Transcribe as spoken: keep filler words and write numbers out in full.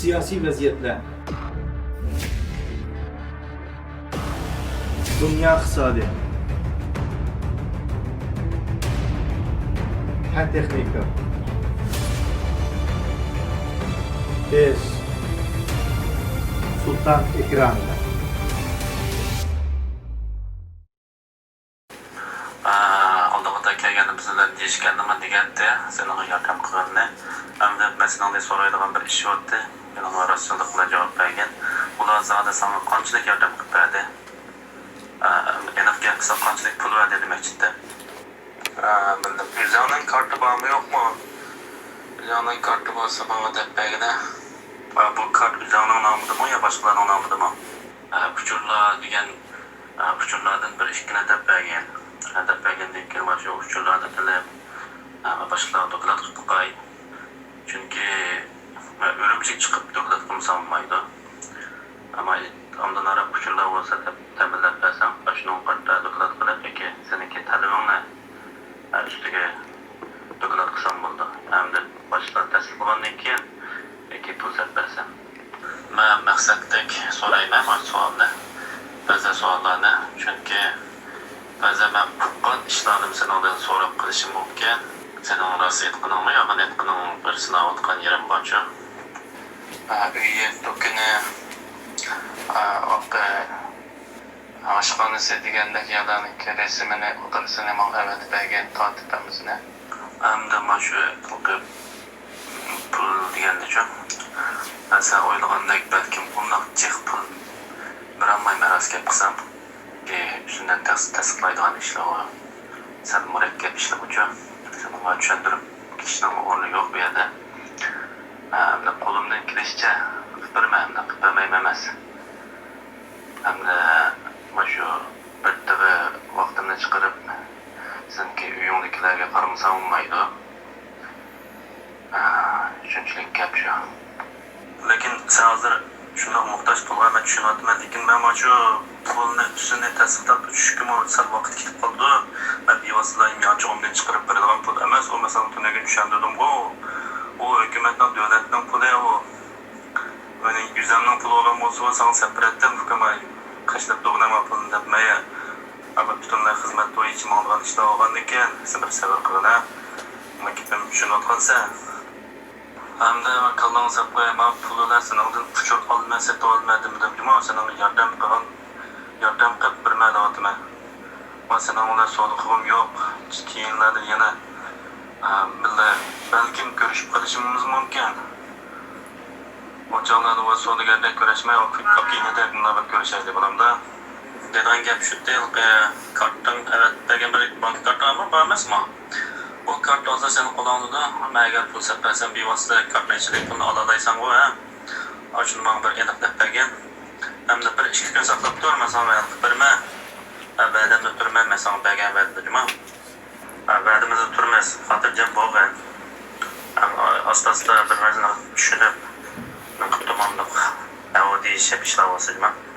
سىياسىي ۋەزىيەتلەر. دۇنيا ئىقتىسادى. پەن تېخنىكا. بىز سۇلتان ئېكرانىدا. ئالدىغا كەلگەندە بىز بىلەن دېيىشكەندىمۇ دېگەنتى، سېنىڭغا ياردەم قىلغىنىنى. ئەمدى مەن سېنىڭدىن سورايدىغان بىر ئىش بولدى. مېنىڭغا راستچىللىق بىلەن جاۋاب بەرگىن. ئۇلار زادى ساڭا قانچىلىك ياردەم قىلىپ بەردى؟ ئېنىق گەپ قىلساق، قانچىلىك پۇل بەردى دېمەكچىدىم. ئۆزۈڭنىڭ كارتا بارمۇ يوقمۇ؟ ئۆزۈڭنىڭ كارتا بولسا ماڭا دەپ بەرگىنە. بۇ كارت ئۆزۈڭنىڭ نامىدىمۇ يا باشقىلارنىڭ نامىدىمۇ؟ ئۇچۇرلار دېگەن، ئۇچۇرلاردىن بىر ئىككىنى دەپ بەرگىن. دەپ بەرگەندىن كېيىن مانا شۇ ئۇچۇرلارنى ئېلىپ، باشقىلارغا دوكلات قىلىپ باقاي. چۈنكى مەن ئۈرۈمچىگە چىقىپ دوكلات قىلمىسام بولمايدۇ. ئەمما ئاندىن ئاران ئۇچۇرلار بولسا دەپ تەمىنلەپ بەرسەڭ، ئاشۇنىڭغا قارىتا دوكلات قىلىپ ياكى سېنىڭكى تەلىپىڭنى ئۈستىگە دوكلات قىلسام بولىدۇ. ئەمدى باشلار تەستىقلىغاندىن كېيىن ياكى پۇرسەت بەرسەم. مەن مەقسەتتەك سورايمەن مانا سوئالنى. بەزى سوئاللارنى. چۈنكى بەزى مەن ئۇققان ئىشلارنىمۇ سېنىڭدىن سوراپ قىلىشىم مۇمكىن. سېنىڭ راست ئېيتقىنىڭمۇ، يالغان ئېيتقىنىڭ بىر سىناۋاتقان يېرىم بارچۇ؟ ئۆيى، دۇكىنى، ئاشخانىسى دېگەندەك يەرلەرنىڭكى رەسىمىنى، ئادرېسىنى ماڭا ئەۋەتىپ بەرگەن، تارتىپ ھەممىسىنى. ئەمدى مانا شۇ ھېلىقى پۇل دېگەندىچۇ؟ مەن سەن ئويلىغاندەك بەلكىم ئۇنداق جىق پۇل بېرەلمەيمەن، راست گەپ قىلسام. ئۈستۈندىن تەس-، تەستىقلايدىغان ئىشلارغۇ. سەل مۇرەككەپ ئىشلارغۇچۇ. سېنىڭغا چۈشەندۈرۈپ كېتىشنىڭ ئورنى يوق بۇ يەردە. ئەمدى قولۇمدىن كېلىشىچە قىلىپ بېرىمەن، ئەمدى قىلىپ بەرمەيمەن ئەمەس. ئەمدى مانا شۇ بىر تېغى ۋاقتىمنى چىقىرىپ، سېنىڭكى ئۆيۈڭدىكىلەرگە قارىمىسام بولمايدۇ. شۇنچىلىك گەپ شۇ. لېكىن سەن ھازىر شۇنداق موھتاج پۇلغا مەن چۈشىنىۋاتىمەن، لېكىن مەن مانا شۇ پۇلنى ئۈستىنى تەستىقلاپ چۈشۈشكىمۇ سەل ۋاقىت كېتىپ قالىدۇ. مەن بىۋاسىتە يانچۇقۇمدىن چىقىرىپ بېرىدىغان پۇل ئەمەس ئۇ، مەسىلەن، تۈنۈگۈن چۈشەندۈردۈمغۇ، ئۇ ھۆكۈمەتنىڭ، دۆلەتنىڭ پۇلى ئۇ. مېنىڭ يۈزەمنىڭ پۇلى بولغان بولسىمۇ ساڭا سەپ بېرەتتىم، ئۇكام، ئاي، قاچىلاپ تۇرغىنە ما پۇلنى دەپ مەن. ئەمما پۈتۈنلەي خىزمەت بويىچە ماڭىدىغان ئىشلار بولغاندىكىن، سەن بىر سەۋر قىلغىنە. ما گېپىمنى چۈشىنىۋاتقانسەن. ھەمدە مەن كاللاڭنى ساپ قوياي، ما پۇل بىلەن سېنىڭدىن ئۇچۇر ئالىمەن، سېتىۋالىمەن دېمىدىم جۇمۇ، سېنىڭ ياردەم قىلغان، ياردەم قىلىپ بېرىمەن دەۋاتىمەن. ما سېنىڭ بىلەن سودا قىلغۇم يوق، كېيىنلەردە يەنە، ئە، بىللە بەلكىم كۆرۈشۈپ قېلىشىمىز مۇمكىن. ئۇ چاغلاردا ئۇ سودىگەردەك كۆرۈشمەي، ئاكىنىدەك مۇنداق بىر كۆرۈشەيلى، بالامدا. دەيدىغان گەپ شۇ، ھېلىقى كارتىڭ ئەۋەتىپ بەرگەن بىر بانكا كارتىڭ بار، بار ئەمەسمۇ؟ ئۇ كارت ھازىر سېنىڭ قولۇڭدىدۇ. مەن ئەگەر پۇل سەپ بەرسەم، بىۋاسىتە كارتنىڭ ئىچىدىكى پۇلنى ئالالايسەنغۇ، ھە؟ ئاشۇنى ماڭا بىر ئېنىق دەپ بەرگىن. ئەمدى بىر ئىككى كۈن ساقلاپ تۇر، مەن ساڭا ھەل قىلىپ بېرىمەن. ھە، ۋەدەمدە تۇرىمەن، مەن ساڭا بەرگەن ۋەدىدە جۇمۇ. ھە، ۋەدىمىزدە تۇرىمىز، خاتىرجەم بولغىن. ھەم ئاستا-ئاستا بىر نەرسىنى چۈشىنىپ، نېمە قىلىپ تۇرمامدۇق. ھە، ئۇ دېيىشىپ ئىشلار بولسا جۇمۇ.